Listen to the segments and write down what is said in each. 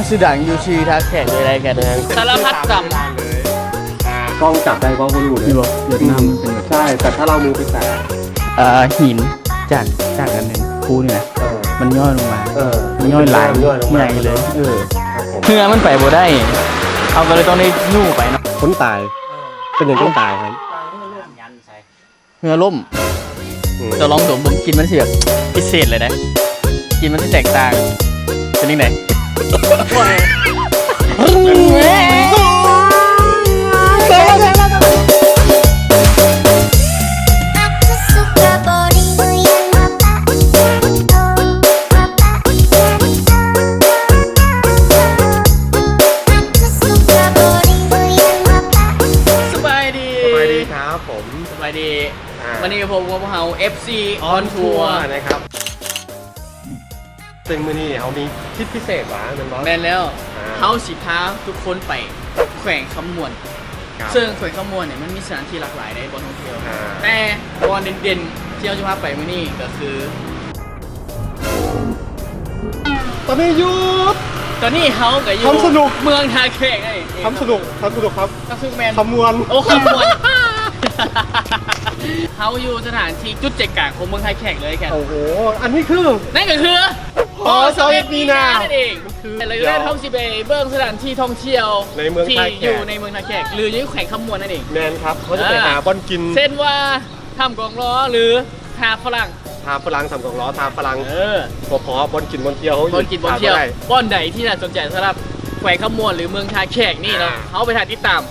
ຊື່ດັງຢູ່ທີ່ທ່າແຂກເລີຍໄດ໋ແກ. ແມ່ນ. ສາລະພັດຕຳ. ອ່າ ກ້ອງຈັບໄດ້ ກ້ອງບໍ່ຮູ້ເລີຍ. ຢູ່ຫວຽດນາມມັນເປັນແບບ ໃຊ່ ແຕ່ຖ້າເຮົາເອົາມືໄປແຕະ ເອີ ຫີນຈາກ ຈາກອັນນັ້ນພູນີ້ນະ ເອີ ມັນຍ້ອຍລົງມາ ເອີ ມັນຍ້ອຍຫຼາຍ ມັນຍ້ອຍລົງມາ ໃຫຍ່ເລີຍ. ເອີ ເຮືອມັນໄປບໍ່ໄດ້ ເຮົາກໍເລີຍຕ້ອງໄດ້ຍູ້ໄປເນາະ. ຄົນຕາຍ ເປັນຫຍັງຕ້ອງຕາຍຄັບ? ເຮືອລົ້ມ. ອືມ ເຈົ້າລອງດົມເບິ່ງ ກິ່ນມັນຊິແບບພິເສດເລີຍເດ້ ກິ່ນມັນຊິແຕກຕ່າງ. ເປັນຈັ່ງໃດ? ສະບາຍດີ ສະບາຍດີຄັບ. ສະບາຍດີ ອ່າ ວັນນີ້ພົບກັບພວກເຮົາ ເອັຟຊີ ອອນທົວ ອອນທົວ ນະຄັບ. ເຊິ່ງມື້ນີ້ເຮົາມີທິດພິເສດຫວາ ແມ່ນບໍ່? ແມ່ນແລ້ວ ອ່າ ເຮົາຊິພາທຸກຄົນໄປແຂວງຄຳມ່ວນ. ເຊິ່ງແຂວງຄຳມ່ວນນີ້ມັນມີສະຖານທີ່ຫຼາກຫຼາຍໃນບ່ອນທ່ອງທ່ຽວ ອ່າ ແຕ່ບ່ອນເດັ່ນໆທີ່ເຮົາຈະພາໄປມື້ນີ້ກໍຄື ຕອນນີ້ຢູ່ ຕອນນີ້ເຮົາກໍຢູ່ ຄຳສະໜຸກ ເມືອງທ່າແຂກນັ້ນເອງ. ຄຳສະໜຸກ ຄຳສະໜຸກຄັບ ຄຳສະໜຸກແມ່ນ ຄຳມ່ວນ ໂອ້ ຄຳມ່ວນ. ເຮົາຢູ່ສະຖານທີ່ຈຸດໃຈກາງຂອງເມືອງທ່າແຂກເລີຍແກ. ໂອ້ໂຫ ອັນນີ້ຄື ນັ້ນກໍຄື ຫໍຊາວເອັດມີນາ ນັ້ນເອງ. ແລະ ດຽວເຮົາຊິໄປເບິ່ງສະຖານທີ່ທ່ອງທ່ຽວໃນເມືອງທ່າແຂກ ທີ່ຢູ່ໃນເມືອງທ່າແຂກ ຫຼື ຢູ່ແຂວງຄຳມ່ວນນັ້ນເອງ. ແມ່ນຄັບ ເຮົາຈະໄປ ອ່າ ຫາບ່ອນກິນ ເຊັ່ນວ່າ ຖ້ຳກອງລໍ ຫຼື ທ່າຝຣັ່ງ ທ່າຝຣັ່ງ ຖ້ຳກອງລໍ ທ່າຝຣັ່ງ ເອີ ພໍໆ ບ່ອນກິນບ່ອນທ່ຽວ ເຮົາ ບ່ອນກິນບ່ອນທ່ຽວ ຢູ່ ຂາດບໍ່ໄດ້. ບ່ອນໃດທີ່ໜ້າສົນໃຈສຳລັບແຂວງຄຳມ່ວນ ຫຼື ເມືອງທ່າແຂກນີ້ເນາະ ອ່າ ເຮົາໄປຖ້າຕິດຕາມ.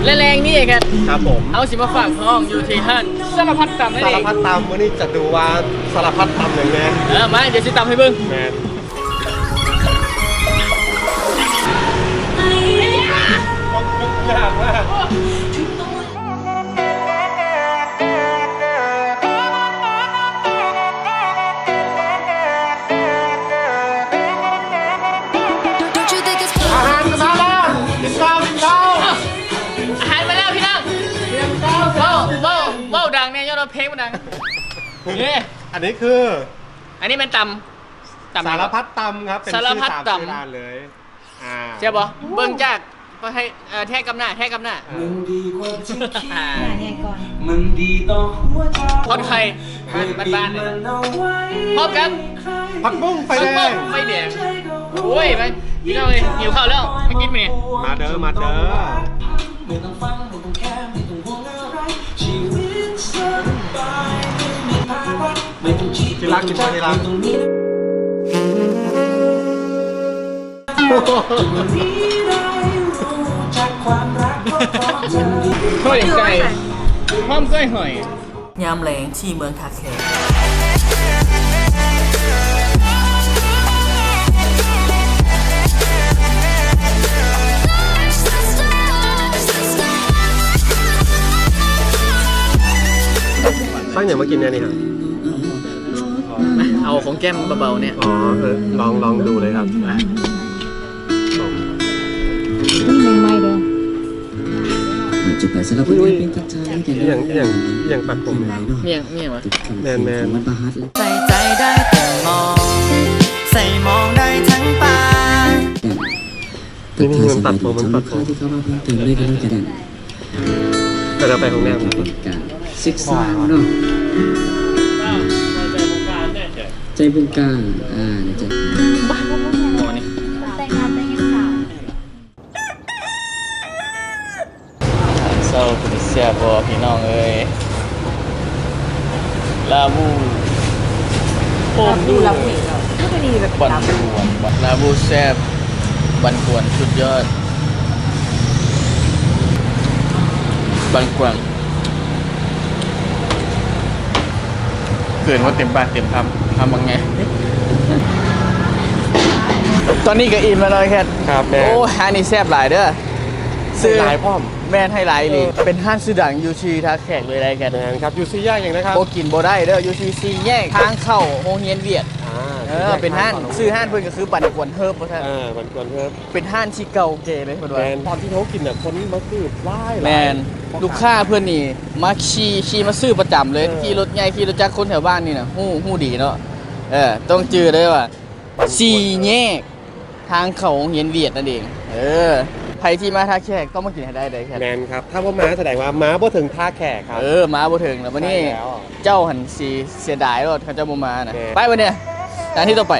ແລະ ແລງນີ້ແກ ຄັບຜົມ ເຮົາຊິມາຝາກທ້ອງຢູ່ທີ່ຮ້ານສາລະພັດຕຳນັ້ນເອງ. ສາລະພັດຕຳ ມື້ນີ້ຈະດູວ່າສາລະພັດຕຳຫຍັງແດ່. ເອີ ມາ ດຽວຊິຕຳໃຫ້ເບິ່ງ. ແມ່ນ. ອາຫານມາແລ້ວ ກິນເຂົ້າ ກິນເຂົ້າ. ອາຫານມາແລ້ວພີ່ນ້ອງ. ເວົ້າ ເວົ້າ ເວົ້າດັງແດ່ ຍ້ອນວ່າເພງມັນດັງ. ເອີ ອັນນີ້ຄື ອັນນີ້ແມ່ນຕຳ ຕຳ ສາລະພັດຕຳຄັບ ເປັນຊື່ຕາມຊື່ຮ້ານເລີຍ. ອ່າ ແຊບບໍ່? ເບິ່ງຈາກ ໃຫ້ ເອີ ແທະກັບໜ້າ ແທະກັບໜ້າ. ເອີ ອ່າ ແທະກ່ອນ ມັນດີຕໍ່ຫົວໃຈ ຜ່ອນໄຄ ບ້ານໆ ເລີຍ. ພ້ອມກັບຜັກບຸ້ງໄຟແດງ ຜັກບຸ້ງໄຟແດງ. ໂອ້ຍ ໄປ ພີ່ນ້ອງເອີຍ ຫິວເຂົ້າແລ້ວ ມາກິນມື້ນີ້. ມາເດີ ມາເດີ. ທີ່ລັກ ກິນບໍ່ທີ່ລັກ? ຂ້ອຍໃຈ ຫອມກ້ອຍຫອຍ. ຍາມແລງທີ່ເມືອງທ່າແຂກ. ສັ່ງຫຍັງມາກິນແດ່ນີ້? ເອົາຂອງແກ້ມເບົາໆ ນີ້. ອໍ ເອີ ລອງ ລອງດູເລີຍຄັບ. ອຸ້ຍ ໃໝ່ໆ ເດີ. ອາດຈະໄປສາລະພັດ ອຸ້ຍ ເປັນປັດໄຈ ອີ່ຫຍັງ ອີ່ຫຍັງ ອີ່ຫຍັງປັດຜົມ ແມ່ນຫຍັງ ແມ່ນຫຍັງຫວະ? ແມ່ນໆ ໃສ່ໃຈໄດ້ແຕ່ມອງ ໃສ່ມອງໄດ້ທັງປາຍ. ນີ້ ນີ້ ມັນຕັດຜົມ ມັນຕັດຜົມ ທີ່ເຂົ້າມາເພີ່ມເຕີມດ້ວຍກັນແລ້ວກັນ. ກໍຈະໄປໂຮງແຮມ ເປັນການສຶກສາເນາະ ໃຈວງການ ອ່າ ໃຈ ເຊົ້າ ເປັນຕາແຊບບໍ່ພີ່ນ້ອງເອີຍ? ລາບູ ໂອ້ໂຫ ລາບູ ລາບູ ບັນກວນ ລາບູແຊບ ບັນກວນສຸດຍອດ ບັນກວນ. ເກີນວ່າເຕັມປາກເຕັມຄຳ ຄຳບັກໃຫຍ່. ຕອນນີ້ກໍອີ່ມແລ້ວເນາະ ແຄດ. ຄັບແມ່ນ. ໂອ້ ຮ້ານນີ້ແຊບຫຼາຍເດີ. ໃຫ້ຫຼາຍພ້ອມ. ແມ່ນ ໃຫ້ຫຼາຍອີ່ຫຼີ. ເອີ ເປັນຮ້ານຊື່ດັງຢູ່ທີ່ທ່າແຂກເລີຍໄດ໋ ແຄດ. ແມ່ນຄັບ ຢູ່ສີ່ແຍກຫຍັງນະຄັບ? ບໍ່ກິນບໍ່ໄດ້ເດີ ຢູ່ທີ່ສີ່ແຍກທາງເຂົ້າໂຮງຮຽນຫວຽດ. ອ່າ ເອີ ເປັນຮ້ານ ຊື່ຮ້ານເພິ່ນກໍຄືບັນກວນເຮີບວ່າຊັ້ນ. ເອີ ບັນກວນເຮີບ ເປັນຮ້ານທີ່ເກົ່າແກ່ເລີຍເພິ່ນວ່າ. ແມ່ນ ຕອນທີ່ເຮົາກິນນະ ຄົນມາຊື້ຫຼາຍໆ. ແມ່ນ ລູກຄ້າເພິ່ນນີ້ມັກຂີ່ ຂີ່ມາຊື້ປະຈຳເລີຍ. ເອີ ຂີ່ລົດໃຫຍ່ ຂີ່ລົດຈັກ ຄົນແຖວບ້ານນີ້ນະ ຮູ້ ຮູ້ດີເນາະ. ເອີ ຕ້ອງຈື່ເດີວ່າ ສີ່ແຍກທາງເຂົ້າໂຮງຮຽນຫວຽດນັ້ນເອງ. ເອີ ໃຜທີ່ມາທ່າແຂກຕ້ອງມາກິນໃຫ້ໄດ້ເດີ. ແມ່ນຄັບ ຖ້າບໍ່ມາສະແດງວ່າມາບໍ່ເຖິງທ່າແຂກຄັບ. ເອີ ມາບໍ່ເຖິງແລ້ວບັດນີ້. ໃຊ່ແລ້ວ ເຈົ້າຫັ້ນຊິເສຍດາຍໂລດ ເຂົາເຈົ້າບໍ່ມານະ. ແມ່ນ ໄປບັດນີ້ ສະຖານທີ່ຕໍ່ໄປ.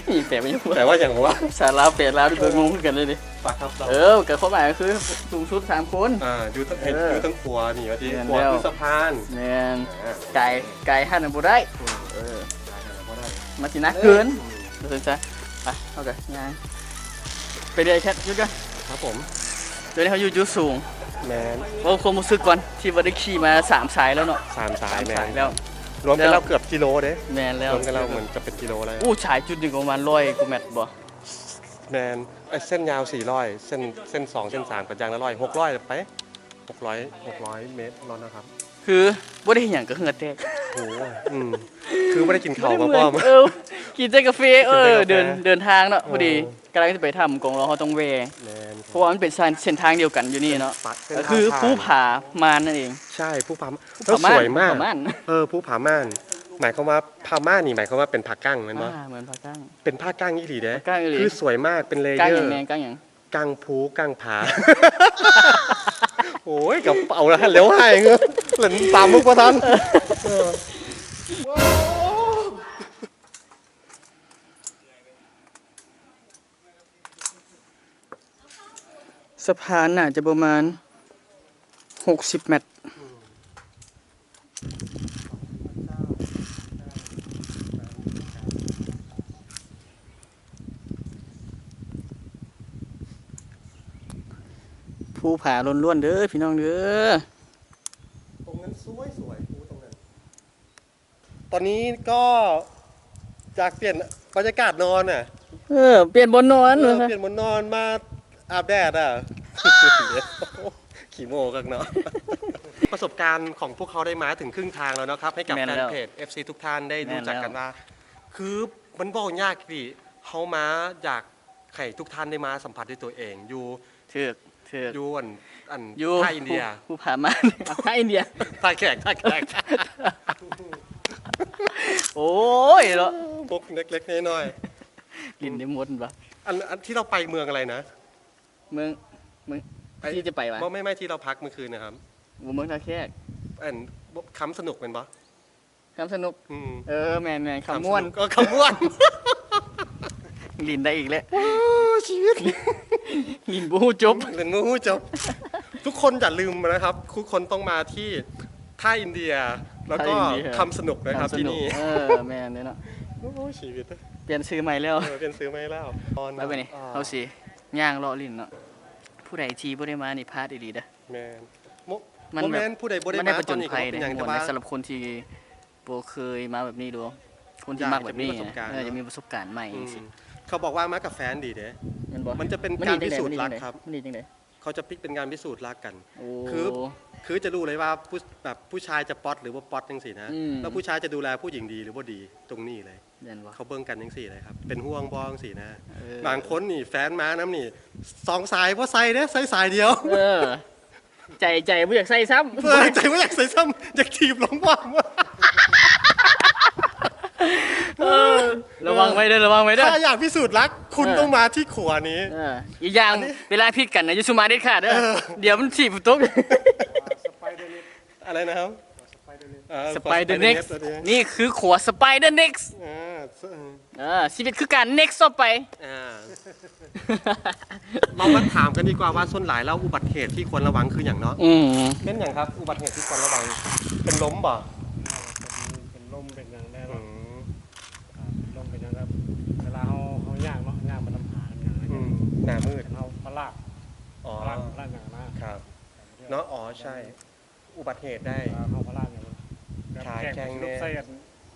ນີ້ແປວ່າຫຍັງວະ? ແປວ່າຫຍັງວະ? ພາສາລາວແປລາວນີ້ກໍງົງຄືກັນເລີຍນີ້. ປາກທັບລາວ. ເອີ ກໍຄວາມໝາຍກໍຄືສູງສຸດສາມຄົນ. ອ່າ ຢູ່ທາງ ເອີ ຢູ່ທາງຂວານີ້ວ່າຕິ. ແມ່ນ ຂວາຄືສະພານ. ແມ່ນ. ອ່າ ກາຍ ກາຍຫັ້ນນະບໍ່ໄດ້. ອືມ ເອີ ກາຍຫັ້ນນະບໍ່ໄດ້ ມັນຊິໜັກເກີນ. ເອີ ວ່າຊັ້ນຊະ. ໄປ ເຮົາກໍຍ່າງໄປເລື້ອຍ. ແຄດ ຢຸດກ່ອນ. ຄັບຜົມ. ດຽວນີ້ເຮົາຢູ່ຈຸດສູງ. ແມ່ນ. ເວົ້າຄວາມຮູ້ສຶກກ່ອນ ທີ່ວ່າໄດ້ຂີ່ມາສາມສາຍແລ້ວເນາະ. ສາມສາຍ. ສາມສາຍ. ແມ່ນ ແລ້ວ ລວມກັນແລ້ວເກືອບກິໂລເດ້. ແມ່ນແລ້ວ ລວມກັນແລ້ວມັນຈະເປັນກິໂລແລ້ວ. ໂອ້ ສາຍຈຸດໜຶ່ງປະມານຮ້ອຍກວ່າແມັດບໍ່? ແມ່ນ. ເອີ ເສັ້ນຍາວສີ່ຮ້ອຍ ເສັ້ນ ເສັ້ນສອງ ເສັ້ນສາມ ກໍຢ່າງລະຮ້ອຍ ຫົກຮ້ອຍໄປ ຫົກຮ້ອຍ ຫົກຮ້ອຍແມັດແລ້ວນະຄັບ. ຄືບໍ່ໄດ້ເຮັດຫຍັງກໍເຫື່ອແຕກ. ໂອ້ ອືມ ຄືບໍ່ໄດ້ກິນເຂົ້າມາພ້ອມ. ເອີ ກິນແຕ່ກາເຟ. ເອີ ກິນແຕ່ກາເຟ ເດີນ ເດີນທາງເນາະ. ເອີ ພໍດີກຳລັງຈະໄປຖ້ຳກອງຫຼໍ ເຮົາຕ້ອງແວ່. ແມ່ນ ເພາະວ່າມັນເປັນເສັ້ນ ເສັ້ນທາງດຽວກັນຢູ່ນີ້ເນາະ. ເສັ້ນ ກໍຄືພູຜາມ່ານນັ້ນເອງ. ໃຊ່ ພູຜາ ເອີ ສວຍມາກ. ເອີ ພູຜາມ່ານ ໝາຍຄວາມວ່າຜາມ່ານນີ້ ໝາຍຄວາມວ່າເປັນຜາກັ້ງແມ່ນບໍ່? ອ່າ ເໝືອນຜາກັ້ງ. ເປັນຜາກັ້ງອີ່ຫຼີເດ້. ຜາກັ້ງອີ່ຫຼີ. ຄືສວຍມາກ ເປັນເລເຢີ. ກ້າງຫຍັງແນ່? ກ້າງຫຍັງ? ກ້າງພູ ກ້າງຜາ. ໂອ້ຍ ກໍເອົາແລ້ວ ແລ້ວໃຫ້ເງິນ ແລ້ວຕາມມຸກບໍ່ທັນ. ເອີ ສະພານໜ້າຈະປະມານຫົກສິບແມັດ. ພູຜາລ້ວນໆເດີພີ່ນ້ອງເດີ. ตรงนั้นสวยๆ ภูตรงนั้น ตอนนี้ก็อยากเปลี่ยนบรรยากาศนอนน่ะ เออ เปลี่ยนบ่อนนอน เออ เปลี่ยนบ่อนนอนมาอาบแดดอ่ะ ขี้โม้คักเนาะ ประสบการณ์ของพวกเขาได้มาถึงครึ่งทางแล้วนะครับ ให้กับ แม่นแล้ว แฟนเพจ เอฟซี ทุกท่านได้รู้จักกันว่า แม่นแล้ว คือมันเว้ายากอีหลี เฮามาอยากให้ทุกท่านได้มาสัมผัสด้วยตัวเอง อยู่ ถูก ถูก อยู่อัน อัน อยู่ ท่าอินเดีย ภู ภูผาม่าน ท่าอินเดีย ท่าแขก ท่าแขก โอ้ยเนาะ มุกเล็กๆน้อยๆ เล่นได้หมดบ่ อัน อันที่เราไปเมืองอะไรนะ เมือง เมือง ไอ้ ที่จะไปวะ บ่ ไม่ ไม่ ที่เราพักเมื่อคืนนะครับ บ่ เมืองท่าแขก อัน บ่ คำสนุกแม่นบ่ คำสนุก อืม เออ แม่นๆ คำม่วน คำสนุก เออ คำม่วน เล่นได้อีกแล้ว โอ้ ชีวิต เล่นบ่ฮู้จบ เล่นบ่ฮู้จบ ทุกคนอย่าลืมนะครับ ทุกคนต้องมาที่ท่าอินเดีย แล้วก็ ท่าอินเดีย คำสนุกนะครับ คำสนุก ที่นี่ เออ แม่นเลยเนาะ โอ้ ชีวิต เปลี่ยนชื่อใหม่แล้ว เออ เปลี่ยนชื่อใหม่แล้ว ไปบัดนี้ อ่า เฮาสิย่างเลาะเล่นเนาะ ผู้ใดที่บ่ได้มานี่พลาดอีหลีเด้อ แม่น โม มัน บ่แม่น แบบ ผู้ใดบ่ได้ มันได้ มา ผจญภัย ตอนนี้ก็บ่เป็นหยัง เด้ แต่ว่า ม่วนเด้ สำหรับคนที่บ่เคยมาแบบนี้ดู คนที่มักแบบนี้ อยากจะมีประสบการณ์ เออ เนาะ อยากมีประสบการณ์ใหม่ อืม จังซี้ เขาบอกว่ามากับแฟนดีเด้ แม่นบ่ มันจะเป็นการพิสูจน์รักครับ มันดีจังใด มันดีจังใด เขาจะเป็นการพิสูจน์รักกัน โอ้ คือ คือจะรู้เลยว่าผู้ แบบผู้ชายจะป๊อดหรือบ่ป๊อดจังซี้นะ อืม แล้วผู้ชายจะดูแลผู้หญิงดีหรือบ่ดี ตรงนี้เลย แม่นบ่ เขาเบิ่งกันจังซี้เลยครับ เป็นห่วงบ่จังซี้นะ เออ บางคนนี่แฟนมานำนี่ สองสายบ่ใส่เด้ ใส่สายเดียว เออ ใจ ใจบ่อยากใส่ซ้ำ เออ ใจบ่อยากใส่ซ้ำ อยากถีบลงบ่า เออ ระวังไว้เด้อ ระวังไว้เด้อ ถ้าอยากพิสูจน์รัก คุณ เออ ต้องมาที่ขัวนี้ เออ อีกอย่าง อันนี้ เวลาผิดกันนะ อย่าสู่มาเด็ดขาดเด้อ เออ เดี๋ยวมันถีบตก อะไรนะครับ เอ่อ Spider Next Spider Next นี่คือขัว Spider Next อ่า เออ ชีวิตคือการ next ต่อไป อ่า เรามาถามกันดีกว่าว่าส่วนหลายแล้วอุบัติเหตุที่ควรระวังคือหยังเนาะ อืม เป็นหยังครับ อุบัติเหตุที่ควรระวัง เป็นล้มบ่ เป็น เป็นล้มเป็นหยังแน่เนาะ อืม อ่า เป็นล้มเป็นหยังครับ เวลาเฮา เฮาย่างเนาะ ย่างไปนำผา นำหยังนะ อืม หน้ามืด เฮาพลาด อ๋อ พลาด พลาดหยังนะ ครับ เนาะ อ๋อ ใช่ อุบัติเหตุได้ อ่า เฮาพลาดหยัง ขาแข็ง แข่ง ใส่กัน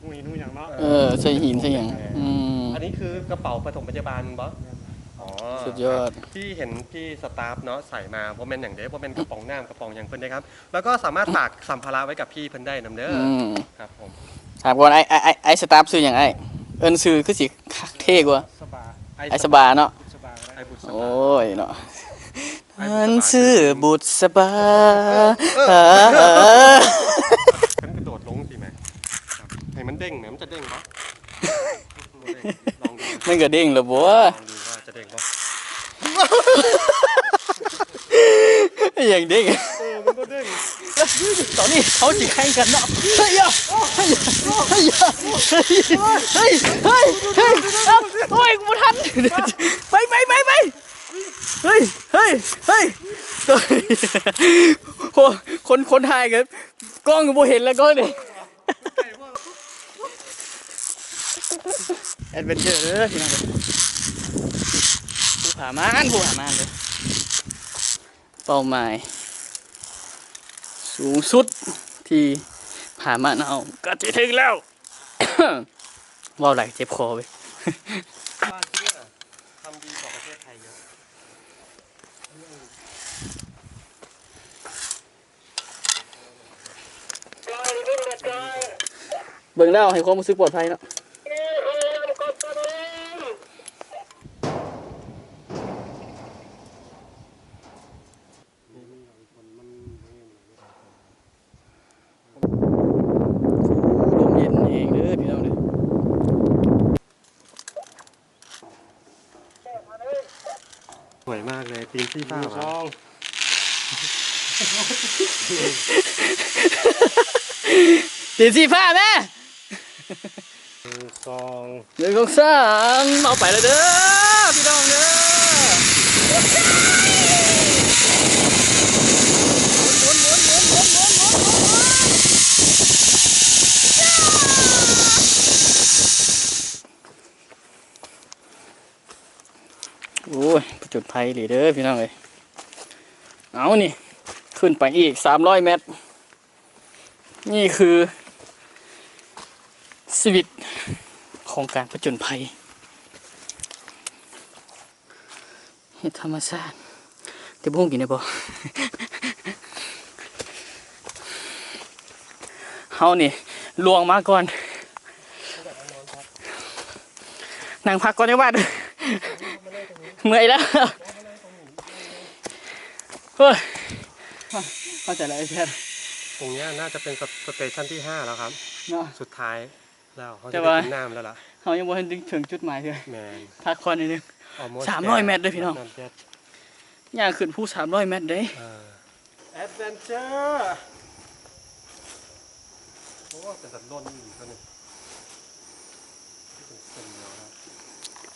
ฮู้หินฮู้หยังเนาะ เออ ใส่หินใส่หยัง เออ อืม อันนี้คือกระเป๋าปฐมพยาบาลบ่ แม่น อ๋อ สุดยอด ครับ ที่เห็นพี่สตาฟเนาะ ใส่มา บ่แม่นหยังเด้ บ่แม่นกระป๋องน้ำกระป๋องหยังเพิ่นเด้ครับ แล้วก็สามารถฝากสัมภาระไว้กับพี่เพิ่นได้นำเด้อ อืม ครับผม ถามก่อน ไอ้ ไอ้ ไอ้ ไอ้สตาฟชื่อหยังไอ้ เอิ้นชื่อคือสิคักเท่กว่า สบา ไอ้สบาเนาะ บุษบาก็ได้ ไอ้บุษบา โอ้ยเนาะ อันชื่อบุษบา เออ เออ เออ เออ ฉันกระโดดลงสิแหม ให้มันเด้งแหม มันจะเด้งปะ ลองดู มันก็เด้งแล้วบ่ ลองดูว่าจะเด้งปะ ยังเด้ง เออ มันก็เด้ง ตอนนี้เขาสิแข่งกันเนาะ เฮ้ย เฮ้ย เฮ้ย เฮ้ย เฮ้ย เฮ้ย เอ้า โอ้ย กูบ่ทัน ไป ไป ไป ไป เฮ้ย เฮ้ย เฮ้ย โอ้ คน คนถ่ายกัน กล้องก็บ่เห็นแล้ว กล้องนี่ แอดเวนเจอร์เด้อพี่น้องเด้อ ภูผาม่าน ภูผาม่านเด้อ เป้าหมายสูงสุดที่ผาม่านเฮาก็สิถึงแล้ว เว้าหลายเจ็บคอเว้ย ว่าเชื่อ ทำดีกว่าประเทศไทยเยอะ เบิ่งแล้วให้ความรู้สึกปลอดภัยเนาะ ลมเย็นแฮงเด้อพี่น้องเด้อ สวยมากเลย ตีนสีฟ้า หนึ่ง วะ สอง ตีนสีฟ้าแม่ หนึ่ง สอง หนึ่ง สอง สาม เอาไปแล้วเด้อพี่น้องเด้อ โอ้ย ผจญภัยอีหลีเด้อพี่น้องเอ้ย ເອົານີ້ ຂຶ້ນໄປອີກສາມຮ້ອຍແມັດ. ນີ້ຄືຊີວິດຂອງການຜະຈົນໄພ ເຮັດທຳມະຊາດ ແຕ່ບໍ່ຮູ້ກິນໄດ້ບໍ່? ເຮົານີ້ລ່ວງມາກ່ອນ ນັ່ງພັກກ່ອນໃນວັດ ເມື່ອຍແລ້ວ ໂອ້ຍ ເຂົ້າໃຈແລ້ວໄອ້ແຊດ ຕົງເນີ້ຍໜ້າຈະເປັນສະ ສະເຕຊັນທີຫ້າແລ້ວຄັບ ເນາະ ສຸດທ້າຍແລ້ວ ເຮົາຈະໄດ້ກິນນ້ຳແລ້ວລະ ເຮົາຍັງບໍ່ທັນໄດ້ເຖິງຈຸດໝາຍເທື່ອ ແມ່ນ ພັກຜ່ອນໜ້ອຍໜຶ່ງ ສາມຮ້ອຍແມັດເດີພີ່ນ້ອງ ຍ່າງຂຶ້ນພູສາມຮ້ອຍແມັດເດ້ ເອີ ແອັດເວັນເຈີ ໂອ້ ເປັນຕາລົນອີ່ຫຼີຕົວນີ້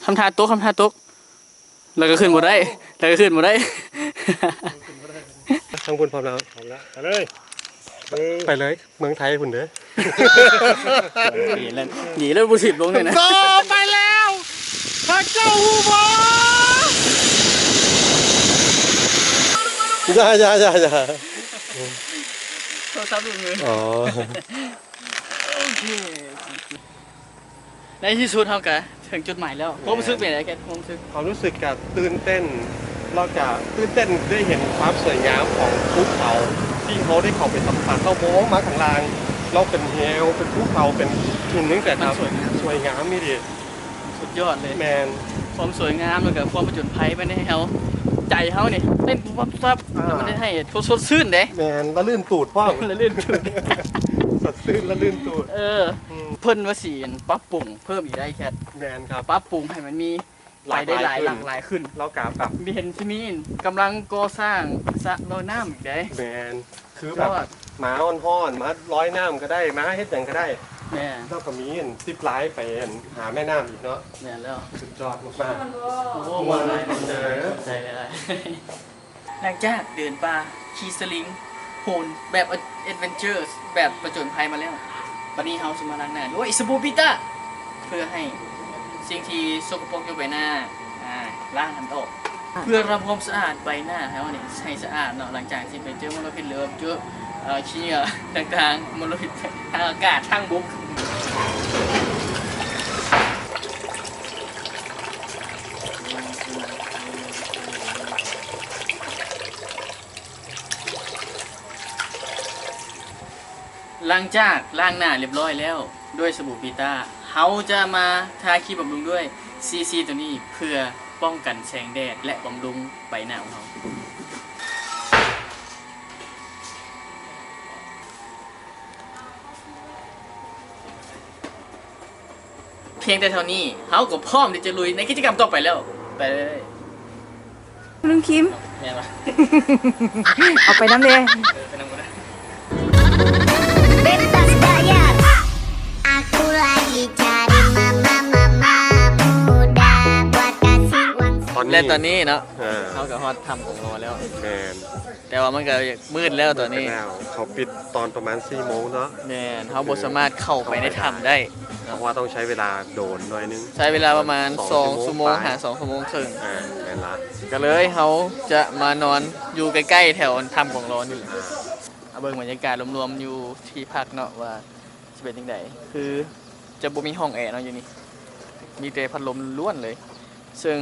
ທຳທ່າຕົກ ທຳທ່າຕົກ ແລ້ວກໍຂຶ້ນບໍ່ໄດ້ ແລ້ວກໍຂຶ້ນບໍ່ໄດ້ ທາງພຸ້ນພ້ອມແລ້ວ ພ້ອມແລ້ວ ໄປເລີຍ ໄປເລີຍ ເມືອງໄທພຸ້ນເດີ ດີແລ້ວ ດີແລ້ວບໍ່ຖີບລົງເລີຍນະ ກໍໄປແລ້ວ ພະເຈົ້າຮູ້ບໍ່? ຢ່າ ຢ່າ ຢ່າ ຢ່າ ໂທລະສັບຫຼຸດມື ອໍ ໂອເຄ ໃນທີ່ສຸດເຮົາກະເຖິງຈຸດໝາຍແລ້ວ ຄວາມຮູ້ສຶກເປັນໃດແຄດ ຄວາມຮູ້ສຶກ? ຄວາມຮູ້ສຶກກະຕື່ນເຕັ້ນ ແລ້ວກະຕື່ນເຕັ້ນໄດ້ເຫັນຄວາມສວຍງາມຂອງພູເຂົາ ທີ່ເຮົາໄດ້ເຂົ້າໄປສຳຜັດ ເຮົາມອງມາຂ້າງລ່າງ ແລ້ວເປັນເຫວ ເປັນພູເຂົາ ເປັນຫີນຈັ່ງຊີ້ ມັນສວຍງາມ ສວຍງາມອີ່ຫຼີ ສຸດຍອດເລີຍ ແມ່ນ ຄວາມສວຍງາມ ແລ້ວກະຄວາມຜະຈົນໄພ ມັນເຮັດໃຫ້ເຮົາ ໃຈເຮົານີ້ເຕັ້ນປຸບປັບ ອາ ມັນເຮັດໃຫ້ສົດຊື່ນເດ້ ແມ່ນ ລະລື່ນຕູດພ້ອມ ລະລື່ນຕູດ ສົດຊື່ນ ລະລື່ນຕູດ ເອີ ອືມ ເພິ່ນວ່າຊິປັບປຸງເພີ່ມອີກໄດ໋ແຄດ ແມ່ນຄັບ ປັບປຸງໃຫ້ມັນມີ ຫຼາກຫຼາຍ ໄປໄດ້ຫຼາຍ ຫຼາກຫຼາຍຂຶ້ນ ແລ້ວກະແບບ ມີ ເຫັນຊິມີກຳລັງກໍ່ສ້າງສະລອຍນ້ຳອີກເດ້ ແມ່ນ ຄືແບບ ສຸດຍອດ ມາຮ້ອນໆ ມາລອຍນ້ຳກໍໄດ້ ມາເຮັດຫຍັງກໍໄດ້ ແມ່ນ ແລ້ວກໍມີຊິບລາຍໄປຫາແມ່ນ້ຳອີກເນາະ ແມ່ນແລ້ວ ສຸດຍອດມາກໆ ໂອ້ ມ່ວນຫຼາຍ ຂອບໃຈຫຼາຍໆ ຫຼັງຈາກເດີນປ່າ ຂີ່ສະລິງ ໂຫນແບບແອັດເວັນເຈີ ແບບຜະຈົນໄພມາແລ້ວ ບັດນີ້ເຮົາຊິມາລ້າງໜ້າດ້ວຍສະບູປີຕາ ເພື່ອໃຫ້ສິ່ງທີ່ສົກກະປົກຢູ່ໃບໜ້າ ອາ ລ້າງໃຫ້ມັນອອກ ເພື່ອທຳຄວາມສະອາດໃບໜ້າເຮົານີ້ໃຫ້ສະອາດເນາະ ຫຼັງຈາກທີ່ໄປເຈີມົນລະພິດ ຫຼືວ່າເຈີ ເອີ ຂີ້ເຫຍື້ອຕ່າງໆ ມົນລະພິດທາງອາກາດ ທາງບົກ. ຫຼັງຈາກລ້າງໜ້າລຽບຮ້ອຍແລ້ວດ້ວຍສະບູປີຕາ, ເຮົາຈະມາທາຄຣີມບຳລຸງດ້ວຍຊີຊີໂຕນີ້ ເພື່ອປ້ອງກັນແສງແດດ ແລະ ບຳລຸງໃບໜ້າຂອງເຮົາ. ພຽງແຕ່ເທົ່ານີ້ ເຮົາກໍພ້ອມທີ່ຈະລຸຍໃນກິດຈະກຳຕໍ່ໄປແລ້ວ. ໄປເລີຍ. ລຸງຄິມ ແມ່ນວະ ເອົາໄປນຳເດ້. ເອີ ໄປນຳກໍໄດ້. Bebas bayar. Aku lagi cari mama, mama muda buat kasih uang. ຕອນນີ້ ແລະ ຕອນນີ້ເນາະ ເອີ ເຮົາກໍຮອດຖ້ຳຂອງເຮົາແລ້ວ. ແມ່ນ. ແຕ່ວ່າມັນກໍມືດແລ້ວຕອນນີ້ ມືດໄປແລ້ວ ເຂົາປິດຕອນປະມານສີ່ໂມງເນາະ. ແມ່ນ ເຮົາບໍ່ສາມາດເຂົ້າໄປໃນຖ້ຳໄດ້ ເພາະວ່າຕ້ອງໃຊ້ເວລາໂດນໜ້ອຍໜຶ່ງ ໃຊ້ເວລາປະມານສອງຊົ່ວໂມງ ສອງຊົ່ວໂມງປາຍ ຫາສອງຊົ່ວໂມງເຄິ່ງ. ອ່າ ແມ່ນລະ ກໍເລີຍເຮົາຈະມານອນຢູ່ໃກ້ໆແຖວຖ້ຳກອງລໍນີ້ແຫຼະ. ອ່າ ເບິ່ງບັນຍາກາດລວມໆຢູ່ທີ່ພັກເນາະ ວ່າຊິເປັນຈັ່ງໃດ ຄືຈະບໍ່ມີຫ້ອງແອເນາະຢູ່ນີ້ ມີແຕ່ພັດລົມລ້ວນເລີຍ. ເຊິ່ງ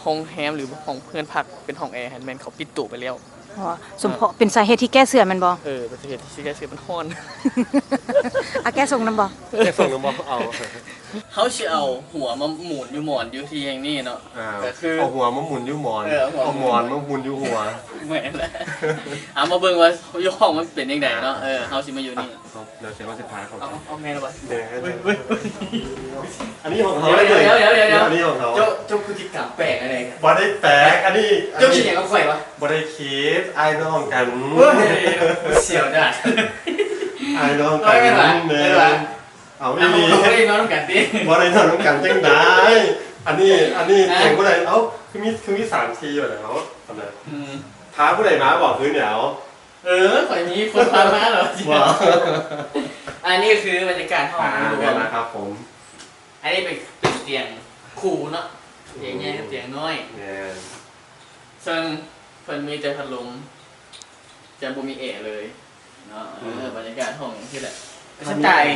ໂຮງແຮມ ຫຼື ຫ້ອງເຮືອນພັກເປັນຫ້ອງແອຫັ້ນ ແມ່ນເຂົາປິດໂຕໄປແລ້ວ. ອໍ ສົມເພາະເປັນສາເຫດທີ່ແກ້ເສື້ອແມ່ນບໍ່? ເອີ ເປັນສາເຫດທີ່ຊິແກ້ເສື້ອ ມັນຮ້ອນ. ອາ ແກ້ຊົງນຳບໍ່? ແກ້ຊົງນຳບໍ່? ເອົາ ເຮົາຊິເອົາຫົວມາໝູນຢູ່ໝອນຢູ່ທີ່ແຫ່ງນີ້ເນາະ. ອ່າ ກໍຄືເອົາຫົວມາໝູນຢູ່ໝອນ ເອີ ເອົາໝອນມາໝູນຢູ່ຫົວ. ແມ່ນແຫຼະ. ເອົາມາເບິ່ງວ່າຢູ່ຫ້ອງມັນເປັນຈັ່ງໃດເນາະ. ອ່າ ເອີ ເຮົາຊິມາຢູ່ນີ້. ເຮົາ ດຽວເສຍວ່າຊິພາເຂົາ ເອົາ ເອົາແມ່ນບໍ່? ແມ່ນ ເບິ່ງ ເບິ່ງ ເບິ່ງ. ອັນນີ້ຂອງເຂົາ ດຽວ ດຽວ ດຽວ ດຽວ ອັນນີ້ຂອງເຂົາ. ເຈົ້າ ເຈົ້າພຶດຕິກຳແປກອັນໃດ? ບໍ່ໄດ້ແປກ ອັນນີ້ ເຈົ້າຄິດຫຍັງກັບຂ້ອຍວະ? ບໍ່ໄດ້ຄິດ ອ້າຍນ້ອງກັນ. ໂອ້ຍ ສຽວດາດ ອ້າຍນ້ອງກັນ. ແມ່ນຫວາ? ແມ່ນຫວາ? ເອົາອີ່ຫຼີ ເຮົາບໍ່ໄດ້ນອນນຳກັນຕິ? ບໍ່ໄດ້ນອນນຳກັນຈັ່ງໃດ? ອັນນີ້ ອັນນີ້ ອ່າ ເປັນຜູ້ໃດ? ເອົ້າ ຄືມີ ຄືມີສາມທີ່ຢູ່ແລ້ວ ອັນນັ້ນ ອືມ ພາຜູ້ໃດມາບອກຄືນດຽວ. ເອີ ຂ້ອຍມີຄົນພາມາເນາະ. ອັນນີ້ຄືບັນຍາກາດຫ້ອງ ອ່າ ລວມ ແມ່ນລະຄັບຜົມ. ອັນນີ້ເປັນ ເປັນຕຽງຄູ່ເນາະ ຕຽງໃຫຍ່ກັບຕຽງນ້ອຍ. ແມ່ນ. ເຊິ່ງ ເພິ່ນມີແຕ່ພັດລົມ ຈະບໍ່ມີແອເລີຍເນາະ. ເອີ ອືມ ບັນຍາກາດຫ້ອງຈັ່ງຊີ້ແຫຼະ ສະໄຕລ໌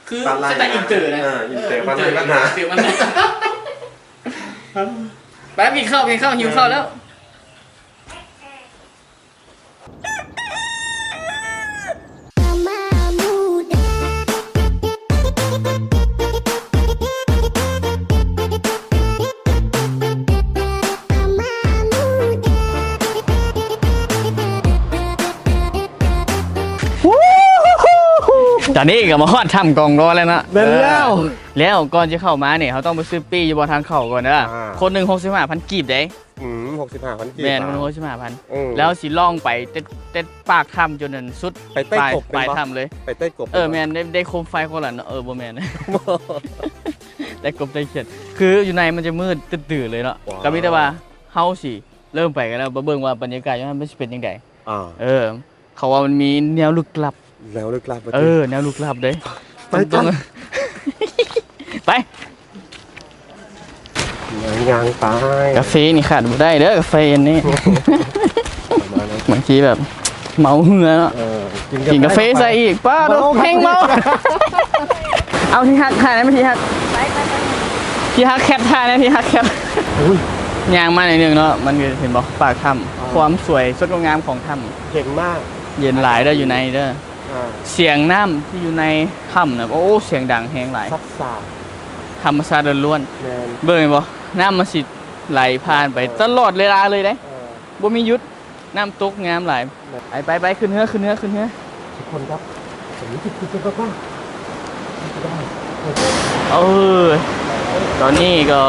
ຄື ບ້ານລ້ານ ສະໄຕລ໌ອິນເຕີນະ. ເອີ ອິນເຕີ ເອີ ບ້ານລ້ານ ບ້ານລ້ານນາ. ໄປກິນເຂົ້າ ກິນເຂົ້າ ຫິວເຂົ້າແລ້ວ. ຕອນນີ້ກໍມາຮອດຖ້ຳກອງລໍແລ້ວເນາະ. ແມ່ນແລ້ວ. ເອີ ແລ້ວກ່ອນຈະເຂົ້າມານີ້ ເຮົາຕ້ອງໄປຊື້ປີ້ຢູ່ບ່ອນທາງເຂົ້າກ່ອນເດີ. ອ່າ ຄົນໜຶ່ງຫົກສິບຫ້າພັນກີບເດ້. ອືມ ຫົກສິບຫ້າພັນກີບ. ແມ່ນ ເອີ ຄົນໜຶ່ງຫົກສິບຫ້າພັນ. ເອີ ແລ້ວຊິລ່ອງໄປແຕ່ ແຕ່ປາກຖ້ຳຈົນອັນສຸດ ໄປໃຕ້ກົບ ປາຍ ແມ່ນບໍ່? ປາຍຖ້ຳເລີຍ ໄປໃຕ້ກົບ. ເອີ ແມ່ນບໍ່? ແມ່ນ ໄດ້ ໄດ້ໂຄມໄຟຄົນລະເນາະ. ເອີ ບໍ່ແມ່ນ ໄດ້ກົບໄດ້ຂຽດ. ຄືຢູ່ໃນມັນຈະມືດຕຶດໆເລີຍເນາະ. ວ້າວ. ກໍມີແຕ່ວ່າເຮົາຊິເລີ່ມໄປກັນແລ້ວ ມາເບິ່ງວ່າບັນຍາກາດຢູ່ຫັ້ນມັນຊິເປັນຈັ່ງໃດ. ອ່າ ເອີ ເຂົາວ່າມັນມີແນວລຶກລັບ. ແນວລຶກລັບວ່າຕິ? ເອີ ແນວລຶກລັບເດ້. ໄປ ຕ້ອງ ໄປ ຍ່າງ ຍ່າງໄປ. ກາເຟນີ້ຂາດບໍ່ໄດ້ເດີ ກາເຟອັນນີ້. ປະມານນັ້ນ. ບາງທີແບບເມົາເຮືອເນາະ. ເອີ ກິນກາເຟ ກິນກາເຟໃສ່ອີກ. ປ້າດ ເມົາ ແຮງເມົາ. ເອົາທີ່ຮັກຖ່າຍໄດ້ໄໝ? ທີ່ຮັກ ທີ່ຮັກແຄບຖ່າຍໄດ້ ທີ່ຮັກແຄບ. ອຸ້ຍ ຍ່າງມາໜ້ອຍໜຶ່ງເນາະ ມັນກໍເຫັນບໍ່ ປາກຖ້ຳ. ອ່າ ຄວາມສວຍສົດງົດງາມຂອງຖ້ຳ. ເຢັນມາກ. ເຢັນຫຼາຍເດີ ຢູ່ໃນເດີ. ອ່າ ສຽງນ້ຳທີ່ຢູ່ໃນຖ້ຳນະ ໂອ້ ສຽງດັງແຮງຫຼາຍ. ຊັບຊາ ທຳມະຊາດລ້ວນໆ. ແມ່ນ. ເບິ່ງເຫັນບໍ່ ນ້ຳມັນຊິໄຫຼຜ່ານໄປ ເອີ ຕະຫຼອດເວລາເລີຍເດ້. ເອີ ບໍ່ມີຢຸດ. ນ້ຳຕົກງາມຫຼາຍ. ແມ່ນ. ໄປໆໆ ຂຶ້ນເຮືອ ຂຶ້ນເຮືອ ຂຶ້ນເຮືອ. ທຸກຄົນຄັບ ຜົມຮູ້ສຶກຄືຈະແບບວ່າ ເອີ ຕອນນີ້ກໍ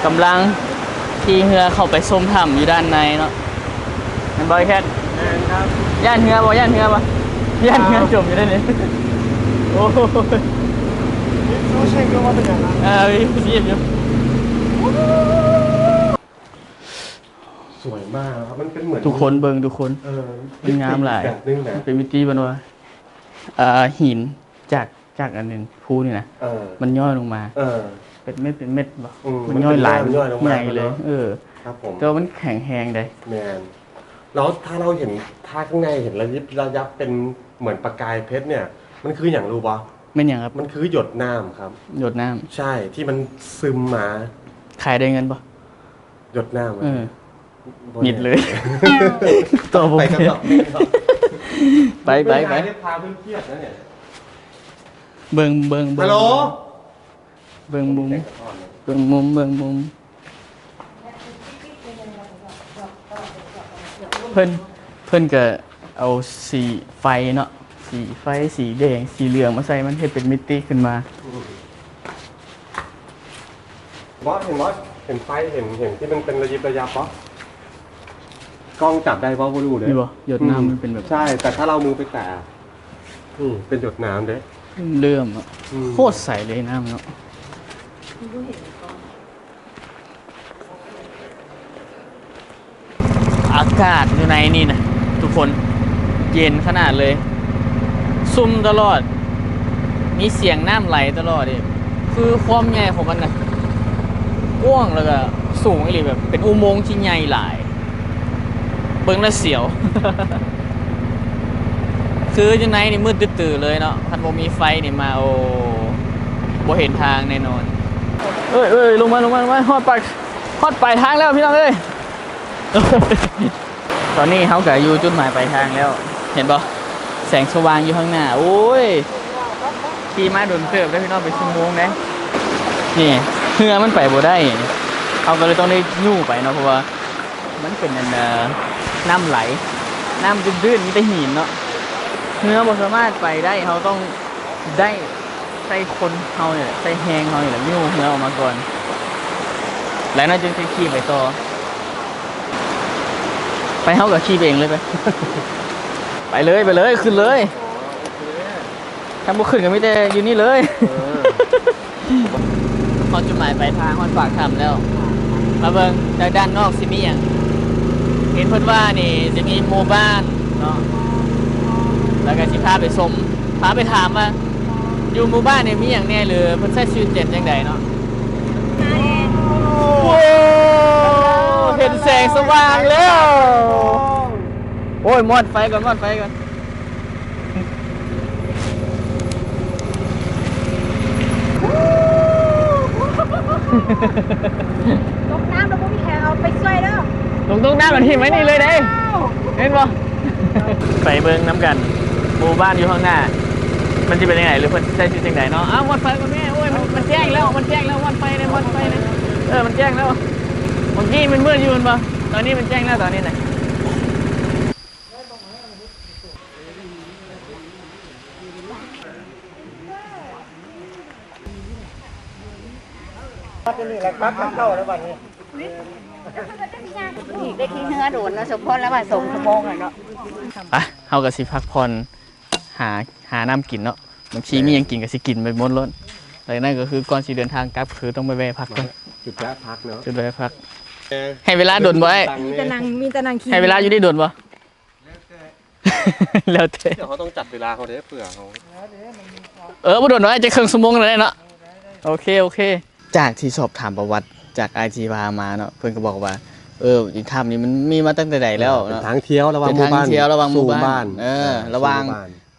ກຳລັງຂີ່ເຮືອເຂົ້າໄປຊົມຖ້ຳຢູ່ດ້ານໃນເນາະ. ແມ່ນບໍ່ ແຄດ? ແມ່ນຄັບ. ຢ້ານເຮືອບໍ່? ຢ້ານເຮືອບໍ່? ຢ້ານເຮືອຈົມຢູ່ເດ້ນີ້. ໂອ້ຍ ມີຊູເຊັງກໍວ່າເປັນຫຍັງນະ. ເອີ ມີຊູຊີບຢູ່. ສວຍມາກນະຄັບ ມັນເປັນເໝືອນ ທຸກຄົນເບິ່ງ ທຸກຄົນ. ເອີ ມັນງາມຫຼາຍ ເປັນອີກແບບໜຶ່ງນະ ເປັນມິຕິ ເພິ່ນວ່າ ເອີ ຫີນຈາກ ຈາກອັນນັ້ນພູນີ້ນະ. ເອີ ມັນຍ້ອຍລົງມາ. ເອີ ເປັນເມັດ ເປັນເມັດບໍ່? ອືມ ມັນຍ້ອຍຫຼາຍ ມັນຍ້ອຍລົງມາ ໃຫຍ່ເລີຍເນາະ. ເອີ ຄັບຜົມ. ແຕ່ວ່າມັນແຂງແຮງເດ້. ແມ່ນ. ແລ້ວຖ້າເຮົາເຫັນ ຖ້າຂ້າງໃນເຫັນລະຍິບລະຍັບເປັນເໝືອນປະກາຍເພັດເນີ້ຍ ມັນຄືຫຍັງຮູ້ບໍ່? ແມ່ນຫຍັງຄັບ? ມັນຄືຢົດນ້ຳຄັບ. ຢົດນ້ຳ. ໃຊ່ ທີ່ມັນຊຶມມາ. ຂາຍໄດ້ເງິນບໍ່? ຢົດນ້ຳ. ເອີ ບໍ່ແນ່ ມິດເລີຍ. ຕອບບໍ່ ໄປກັນຕໍ່ ໄປ ໄປ ໄປ. ພາເພິ່ນຄຽດນະນີ້. ເບິ່ງ ເບິ່ງ ເບິ່ງ. ຮັລໂຫຼ ເບິ່ງມຸມ ເບິ່ງມຸມ ເບິ່ງມຸມ. ເພິ່ນ ເພິ່ນກະເອົາສີໄຟເນາະ ສີໄຟ ສີແດງ ສີເຫຼືອງມາໃສ່ ມັນເຮັດເປັນມິຕິຂຶ້ນມາ. ອືມ ບໍ່ ເຫັນບໍ່ ເຫັນໄຟ ເຫັນ ເຫັນທີ່ມັນເປັນລະຢິບລະຍັບບໍ່? ກ້ອງຈັບໄດ້ບໍ່ ບໍ່ຮູ້ເດ້. ນີ້ບໍ່ ຢົດນ້ຳ ອືມ ມັນເປັນແບບ ໃຊ່ ແຕ່ຖ້າເຮົາເອົາມືໄປແຕະ ອືມ ເປັນຢົດນ້ຳເດ້. ເຫຼື້ອມເນາະ. ອືມ ໂຄດໃສເລີຍນ້ຳເນາະ. ອາກາດຢູ່ໃນນີ້ນະທຸກຄົນ ເຢັນຂະໜາດເລີຍ ຊຸ່ມຕະຫຼອດ ມີສຽງນ້ຳໄຫຼຕະຫຼອດອີກ. ຄືຄວາມໃຫຍ່ຂອງມັນນະ ກວ້າງ ແລ້ວກະສູງອີ່ຫຼີ ແບບເປັນອຸໂມງທີ່ໃຫຍ່ຫຼາຍ. ເບິ່ງແລ້ວສຽວ. ຄືຢູ່ໃນນີ້ມືດຕຶດໆເລີຍເນາະ ຄັນບໍ່ມີໄຟນີ້ມາ ໂອ້ ບໍ່ເຫັນທາງແນ່ນອນ. ເອີຍ ເອີຍ ລົງມາ ລົງມາ ລົງມາ ຮອດປາຍ ຮອດປາຍທາງແລ້ວພີ່ນ້ອງເອີຍ. ຕອນນີ້ເຮົາກະຢູ່ຈຸດໝາຍປາຍທາງແລ້ວ ເຫັນບໍ່ ແສງສະຫວ່າງຢູ່ຂ້າງໜ້າ. ໂອ້ຍ ຂີ່ມາດົນເຕີບເດ້ພີ່ນ້ອງ ເປັນຊົ່ວໂມງເດ້. ນີ້ ເຮືອມັນໄປບໍ່ໄດ້ ເຮົາກໍເລີຍຕ້ອງໄດ້ຍູ້ໄປເນາະ ເພາະວ່າ ມັນເປັນອັນ ເອີ ນ້ຳໄຫຼ ນ້ຳຕື້ນໆ ມີແຕ່ຫີນເນາະ ເຮືອບໍ່ສາມາດໄປໄດ້ ເຮົາຕ້ອງໄດ້ໃຊ້ຄົນເຮົານີ້ແຫຼະ ໃຊ້ແຮງເຮົານີ້ແຫຼະ ຍູ້ເຮືອອອກມາກ່ອນ ແລ້ວເຮົາຈຶ່ງຊິຂີ່ໄປຕໍ່. ໄປ ເຮົາກໍຂີ່ໄປເອງເລີຍ ໄປ ໄປເລີຍ ໄປເລີຍ ຂຶ້ນເລີຍ. ຄັນບໍ່ຂຶ້ນກໍມີແຕ່ຢູ່ນີ້ເລີຍ. ເອີ ຮອດຈຸດໝາຍປາຍທາງ ຮອດປາກຖ້ຳແລ້ວ. ມາເບິ່ງຈາກດ້ານນອກຊິມີຫຍັງ. ເຫັນເພິ່ນວ່ານີ້ຈະມີໝູ່ບ້ານເນາະ ແລ້ວກໍຊິພາໄປຊົມ ພາໄປຖາມວ່າຢູ່ໝູ່ບ້ານນີ້ມີຫຍັງແດ່ ຫຼືເພິ່ນໃຊ້ຊີວິດເປັນຈັ່ງໃດເນາະ. ໂອ້ ເຫັນ ແສງສະຫວ່າງແລ້ວ. ໂອ້ຍ ມອດໄຟກ່ອນ ມອດໄຟກ່ອນ. ຕົກນ້ຳແລ້ວບໍ່ມີໃຜເອົາໄປຊ່ວຍເດີ. ຕົກ ຕົກນ້ຳແລ້ວຖິ້ມໄວ້ນີ້ເລີຍເດ້. ເຫັນບໍ່? ໄປເບິ່ງນຳກັນ ໝູ່ບ້ານຢູ່ຂ້າງໜ້າ ມັນຊິເປັນຈັ່ງໃດ ຫຼືເພິ່ນໃຊ້ຊີວິດຈັ່ງໃດເນາະ. ອ້າວ ມອດໄຟກ່ອນແມ່. ໂອ້ຍ ມັນ ມັນແຈ້ງແລ້ວ ມັນແຈ້ງແລ້ວ ມອດໄຟເດ້ ມອດໄຟເດ້. ເອີ ມັນແຈ້ງແລ້ວ. ເມື່ອກີ້ມັນມືດຢູ່ແມ່ນບໍ່? ຕອນນີ້ມັນແຈ້ງແລ້ວ ຕອນນີ້ນະ. ນີ້ໄດ້ຂີ່ເຮືອໂດນເນາະ ສົມພອນແລ້ວວ່າສອງຊົ່ວໂມງແລ້ວເນາະ. ໄປ ເຮົາກໍຊິພັກຜ່ອນ ຫາ ຫານ້ຳກິນເນາະ. ບາງທີມີຫຍັງກິນກໍຊິກິນໄປໝົດໂລດ. ແລ້ວນັ້ນກໍຄືກ່ອນຊິເດີນທາງກັບ ຄືຕ້ອງໄປແວ່ພັກກ່ອນ. ຈຸດແວະພັກເນາະ ຈຸດແວະພັກ. ໃຫ້ເວລາດົນບໍ່ອ້າຍ? ມີແຕ່ນັ່ງ ມີແຕ່ນັ່ງ ໃຫ້ເວລາຢູ່ນີ້ດົນບໍ່? ແລ້ວແຕ່ ແລ້ວແຕ່ ດຽວເຮົາຕ້ອງຈັດເວລາເຮົາເດ້ ເພື່ອເຮົາ ເອີ ບໍ່ດົນດອກ ຈັກເຄິ່ງຊົ່ວໂມງນັ້ນແຫຼະເນາະ. ໂອເຄ ໂອເຄ. ຈາກທີ່ສອບຖາມປະຫວັດຈາກອ້າຍທີ່ພາມາເນາະ ເພິ່ນກໍບອກວ່າ ເອີ ຖ້ຳນີ້ມັນມີມາຕັ້ງແຕ່ໃດແລ້ວເນາະ. ເປັນທາງທ່ຽວລະຫວ່າງໝູ່ບ້ານ ເອີ ລະຫວ່າງ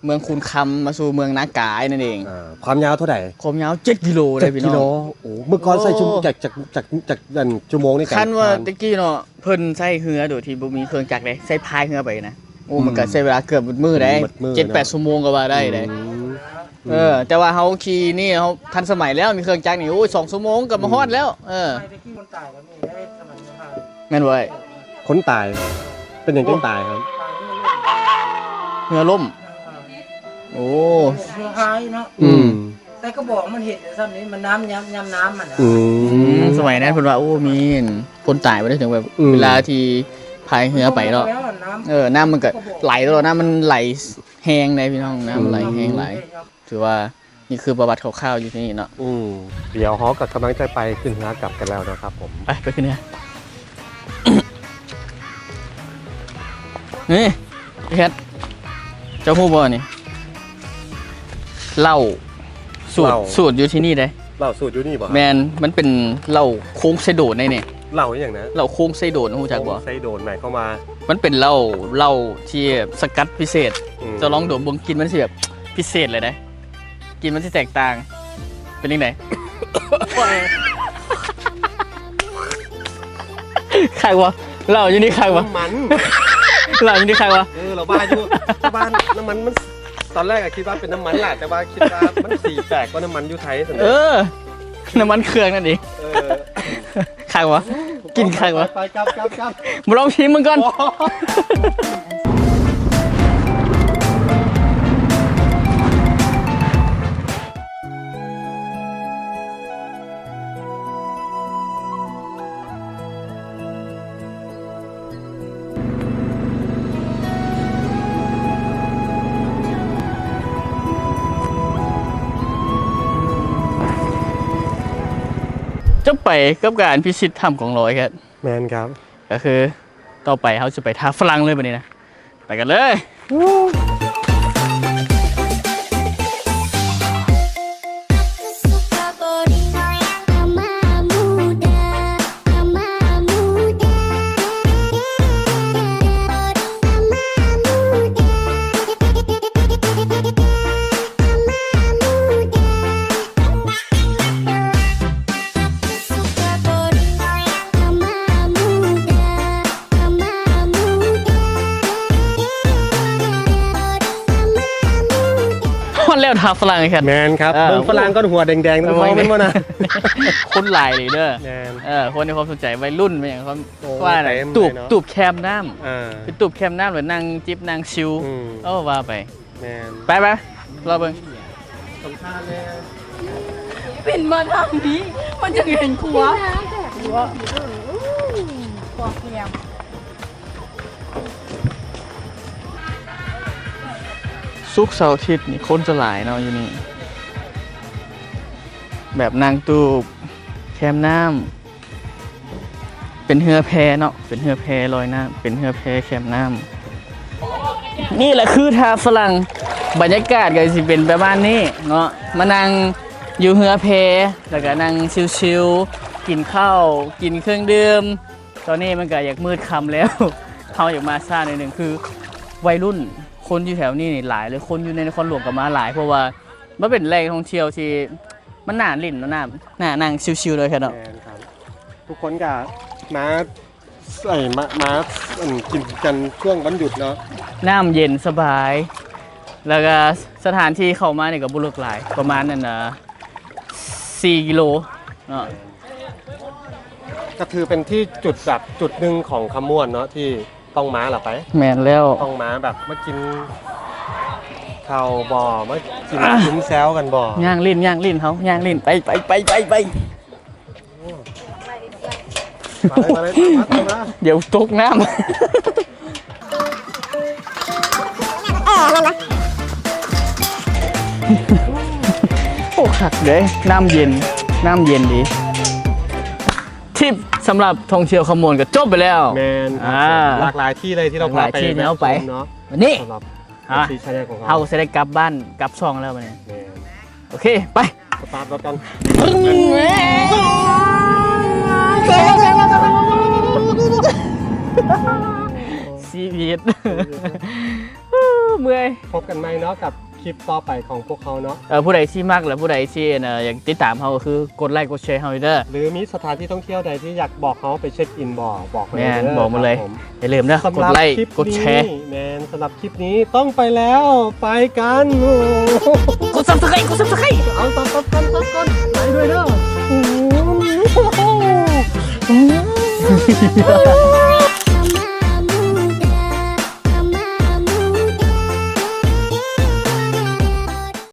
ເມືອງຄູນຄຳມາສູ່ເມືອງນາກາຍນັ້ນເອງ. ຄວາມຍາວເທົ່າໃດ? ຄວາມຍາວເຈັດກິໂລເດ້ພີ່ນ້ອງ. ໂອ້ ເມື່ອກ່ອນໃຊ້ຊົ່ວໂມງ ຈັກ ຈັກ ຈັກ ຈັກ ອັນ ຊົ່ວໂມງໃນການ ຄັນວ່າແຕ່ກີ້ເນາະ ເພິ່ນໃຊ້ເຮືອໂດຍທີ່ບໍ່ມີເຄື່ອງຈັກເດ້ ໃຊ້ພາຍເຮືອໄປນະ. ໂອ້ ມັນກໍໃຊ້ເວລາເກືອບໝົດມື້ໄດ໋ ເຈັດແປດຊົ່ວໂມງກໍວ່າໄດ້ເດ້. ເອີ ແຕ່ວ່າເຮົາຂີ່ນີ້ເຮົາທັນສະໄໝແລ້ວ ມີເຄື່ອງຈັກນີ້ ໂອ້ຍ ສອງຊົ່ວໂມງກໍມາຮອດແລ້ວ. ເອີ ແມ່ນບໍ່ອ້າຍ? ຄົນຕາຍ ເປັນຫຍັງຈຶ່ງຕາຍຄັບ? ເຮືອລົ້ມ. ໂອ້ ເຮືອຫາຍເນາະ. ອືມ ແຕ່ກະບອກມັນເຮັດຢູ່ຊ້ຳນີ້ ມັນນ້ຳ ຍາມ ຍາມນ້ຳມັນນະ. ອືມ ສະໄໝນັ້ນເພິ່ນວ່າ ໂອ້ ມີຄົນຕາຍບໍ່ໄດ້ ເຖິງແບບເວລາທີ່ພາຍເຮືອໄປເນາະ. ເອີ ນ້ຳມັນກະໄຫຼຕະຫຼອດ ນ້ຳມັນໄຫຼແຮງເດ້ພີ່ນ້ອງ ນ້ຳໄຫຼແຮງຫຼາຍ. ຖືວ່ານີ້ຄືປະຫວັດຄ່າວໆຢູ່ທີ່ນີ້ເນາະ. ອືມ ດຽວເຮົາກໍກຳລັງຈະໄປຂຶ້ນເຮືອກັບກັນແລ້ວນະຄັບຜົມ. ໄປ ໄປຂຶ້ນເຮືອ. ນີ້ ເຮັດ ເຈົ້າຮູ້ບໍ່ນີ້? ເຫຼົ້າສູດ ເຫຼົ້າສູດຢູ່ທີ່ນີ້ເດ້. ເຫຼົ້າສູດຢູ່ນີ້ບໍ່? ແມ່ນ ມັນເປັນເຫຼົ້າໂຄງໄຊໂດນໄດ໋ນີ້. ເຫຼົ້າອີ່ຫຍັງນະ? ເຫຼົ້າໂຄງໄຊໂດນ ຮູ້ຈັກບໍ່? ໂຄງໄຊໂດນໝາຍຄວາມວ່າ? ມັນເປັນເຫຼົ້າ ເຫຼົ້າທີ່ສະກັດພິເສດ. ອືມ ເຈົ້າລອງດົມເບິ່ງ ກິ່ນມັນຊິແບບພິເສດເລີຍເດ້. ກິ່ນມັນຊິແຕກຕ່າງ. ເປັນຈັ່ງໃດ? ຄັກບໍ່? ເຫຼົ້າຢູ່ນີ້ຄັກບໍ່? ນ້ຳມັນ ເຫຼົ້າຢູ່ນີ້ຄັກບໍ່? ເອີ ເຮົາວ່າຢູ່ ແຕ່ວ່ານ້ຳມັນ ມັນ ຕອນແລກອະຄິດວ່າເປັນນ້ຳມັນແຫຼະ ແຕ່ວ່າຄິດວ່າມັນສີແປກກວ່ານ້ຳມັນຢູ່ໄທຊັ້ນ. ເອີ ນ້ຳມັນເຄື່ອງນັ້ນເອງ. ເອີ ຄັກບໍ່? ກິ່ນຄັກບໍ່? ໄປ ໄປ ກັບ ກັບ ກັບ ມາລອງຊີມເບິ່ງກ່ອນ. ຈົບໄປກັບການພິຊິດຖ້ຳກອງລອຍແຄດ. ແມ່ນຄັບ. ກໍຄືຕໍ່ໄປເຮົາຈະໄປທ່າຝຣັ່ງເລີຍບັດນີ້ນະ. ໄປກັນເລີຍ. Hot ແລ້ວທ່າຝຣັ່ງແຄດ. ແມ່ນຄັບ. ເອີ ເບິ່ງຝຣັ່ງກ່ອນ ຫົວແດງໆ ນັ້ນ ແມ່ນ ແມ່ນບໍ່ນະ? ຄົນຫຼາຍເລີຍເດີ. ແມ່ນ. ເອີ ຄົນໃຫ້ຄວາມສົນໃຈ ໄວລຸ້ນແມ່ນຫຍັງ ເພາະວ່າ ເຕັມເລີຍເນາະ ຕູບແຄມນ້ຳ. ເອີ ເປັນຕູບແຄມນ້ຳ ຫຼືນັ່ງຈິບນັ່ງຊິວ. ອືມ ເອີ ວ່າໄປ. ແມ່ນ. ໄປ ໄປ ລໍເບິ່ງ. ສຳຄັນແລ້ວ ປິ່ນມາທາງນີ້ ມັນຈະເຫັນຂົວ ຂົວແຄມ. ສຸກເສົາອາທິດນີ້ຄົນຈະຫຼາຍເນາະຢູ່ນີ້ ແບບນັ່ງຕູບແຄມນ້ຳ. ເປັນເຮືອແພເນາະ ເປັນເຮືອແພລອຍນ້ຳ ເປັນເຮືອແພແຄມນ້ຳ. ນີ້ແຫຼະຄືທ່າຝຣັ່ງ ບັນຍາກາດກໍຊິເປັນປະມານນີ້ເນາະ ມານັ່ງຢູ່ເຮືອແພ ແລ້ວກໍນັ່ງຊິວໆ ກິນເຂົ້າ ກິນເຄື່ອງດື່ມ ຕອນນີ້ມັນກໍຢາກມືດຄ່ຳແລ້ວ ເຮົາຢາກມາຊ້າໜ້ອຍໜຶ່ງ ຄືໄວລຸ້ນ ຄົນຢູ່ແຖວນີ້ນີ້ຫຼາຍເລີຍ ຄົນຢູ່ໃນນະຄອນຫຼວງກໍມາຫຼາຍ ເພາະວ່າມັນເປັນແຫຼ່ງທ່ອງທ່ຽວທີ່ມັນໜ້າຫຼິ້ນເນາະ ໜ້າ ໜ້ານັ່ງຊິວໆ ເລີຍແທ້ເນາະ. ແມ່ນຄັບ ທຸກຄົນກໍມາ ໃສ່ມາ ມາ ອັນ ກິນກັນຊ່ວງວັນຢຸດເນາະ. ນ້ຳເຢັນສະບາຍ ແລ້ວກໍສະຖານທີ່ເຂົ້າມານີ້ກໍບໍ່ເລິກຫຼາຍ ປະມານນັ້ນນະ ສີ່ກິໂລເນາະ. ກໍຖືເປັນທີ່ຈຸດແບບຈຸດໜຶ່ງຂອງຄຳມ່ວນເນາະ ທີ່ຕ້ອງມາລະໄປ. ແມ່ນແລ້ວ ຕ້ອງມາແບບມາກິນເຂົ້າບໍ່ ມາກິນ ອ່ະ ຊຸມແຊວກັນບໍ່. ຍ່າງຫຼິ້ນ ຍ່າງຫຼິ້ນ ເຮົາຍ່າງຫຼິ້ນ ໄປ ໄປ ໄປ ໄປ ໄປ. ມາເລີຍ ມາເລີຍ ຕາມມາ ຕາມມາ ດຽວຕົກນ້ຳ. ໂອ້ ຄັກເດ້ ນ້ຳເຢັນ ນ້ຳເຢັນດີ. ທຣິບສຳລັບທ່ອງທ່ຽວຄຳມ່ວນກໍຈົບໄປແລ້ວ. ແມ່ນ ອ່າ ຫຼາກຫຼາຍທີ່ເລີຍທີ່ເຮົາ ຫຼາກຫຼາຍ ພາໄປ ທີ່ເຮົາໄປ ແບບຊົມເນາະ. ວັນນີ້ ສຳລັບ ອ່າ ເອັຟຊີ Channel ຂອງເຮົາ ເຮົາກໍຊິໄດ້ກັບບ້ານກັບຊ່ອງແລ້ວບັດນີ້. ແມ່ນ ໂອເຄ ໄປ ສະຕາດລົດກ່ອນ. ຊີວິດ ເມື່ອຍ. ພົບກັນໃໝ່ເນາະ ກັບຄລິບຕໍ່ໄປຂອງພວກເຮົາເນາະ. ເອີ ຜູ້ໃດທີ່ມັກ ແລະ ຜູ້ໃດທີ່ ເອີ ຢາກຕິດຕາມເຮົາ ກໍຄືກົດໄລກົດແຊເຮົາເດີ ຫຼື ມີສະຖານທີ່ທ່ອງທ່ຽວໃດທີ່ຢາກບອກເຮົາໄປເຊັກອິນບໍ່ ບອກມາເລີຍ. ແມ່ນ ບອກມາເລີຍ ຄັບຜົມ. ຢ່າລືມເດີ ກົດໄລກົດແຊ. ແມ່ນ ສຳລັບຄລິບນີ້ຕ້ອງໄປແລ້ວ ໄປກັນ. ກົດ Subscribe ກົດ Subscribe ເອົາ ກົດ ກົດ ກົດ ກົດ ໄປດ້ວຍເດີ.